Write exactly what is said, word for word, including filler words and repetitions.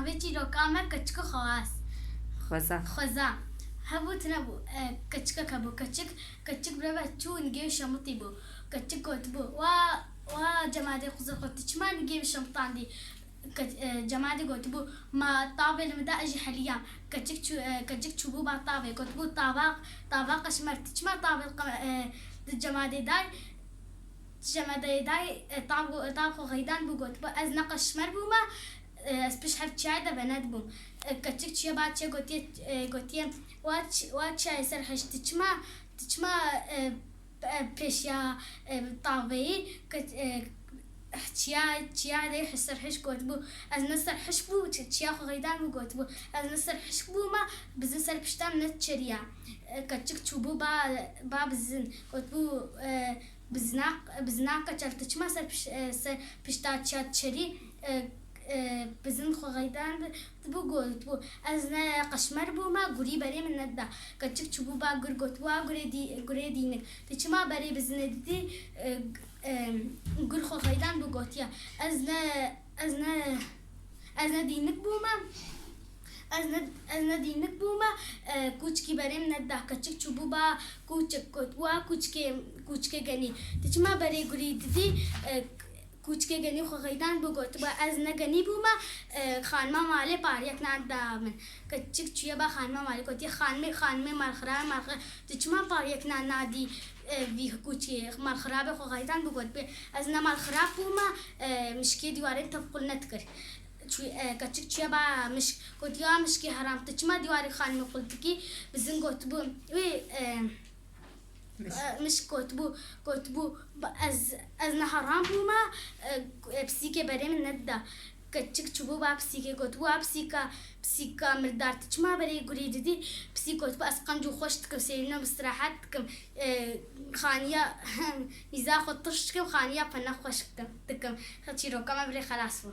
Navê çîroka me keçik û xwaz. Xweza. Xweza. Hebû tune bû. E, keçikek hebû. Keçik, keçik bireve çû nigê şemitî bû. Keçik gotibû. Wa, wa cemadê quzir xwe, tu çima nigê şemitandî? Ke-, e, cemadê gotibû, ma tavê li min de, ez jî heliyam. Keçik çû, e, keçik çûbû ba tavê. Gotibû, tava, tava qeşmer, tu çima tavê qe-, e, di cemadê day? Cemadê day, e, tav, tav xwe xeydan bû, gotibû, ez ne qeşmer bûme, e, ez pişt hev çiyayê de venet bûm. E, keçik çûye ba çiyê gotiye, e, gotiye, wa çi-, wa çiyayê serhişk, tu çima, tu çima, e, e, pêşiya, e, taveyî, ke-, e, çiya, çiya de serhişk gotibû, ez ne serhişk bû, çi-, çiya xwe xeydan bû, gotibû, ez ne serhişk bûme, bizin ser pişta min ne çeriya. E, keçik çûbû ba, ba bizin, gotibû, e, bizina, bizina keçel, tu çima ser piş-, e, ser pişta çiya çerî, e, e, bizin xwe xeydan bû, gotibû, ez ne qeşmer bûme, gurî berê min nedida. Keçik çûbû ba gur, gotibû, a gurê dî-, gurê dînik, tu çima berê bizinê didî, e, e, gur xwe xeydan bû, gotiye, ez ne, ez ne, ez ne dînik bûme, ez ne, ez ne dînik bûme, e, kûçkî berê min nedida. Keçik çûbû ba kûçik, gotibû, a kûçikê, kûçikê genî, tu çima berê gurî didî, e, kûçikê genî xwe xeydan bû, gotibû, ez ne genî bûme, e, xanima malê pariyek neda min. Keçik çûye ba xanima malê, gotiye, xanimê, xanimê malxirabê, malxirabê, tu çima pariyek na-, nadî, e, vî kûçikê? Malxirabê xwe xeydan bû, gotibû, ez ne malxirab bûme, e, mişkê dîwarên te qul nedikir. Çû-, e, keçik çûye ba mişk, gotiye, a mişkê heram, tu çima dîwarê xanimê qul dikî? Bizin gotibû, wê, e, Miş. E, mişk gotibû, gotibû, ba-, ez, ez ne heram bûme, e, e, pisîkê berê min nedida. Keçik çûbû ba pisîkê, gotibû, a pisîka, pisîka mirdar, tu çima berê gurî didî? Pisîk gotibû, ez qenc û xweş dikim, sêrîne istirahat dikim. E, xaniya, mîza xwe tirş dikim, xaniya pene xweş dikim, dikim. Çîroka me birê xelas bû.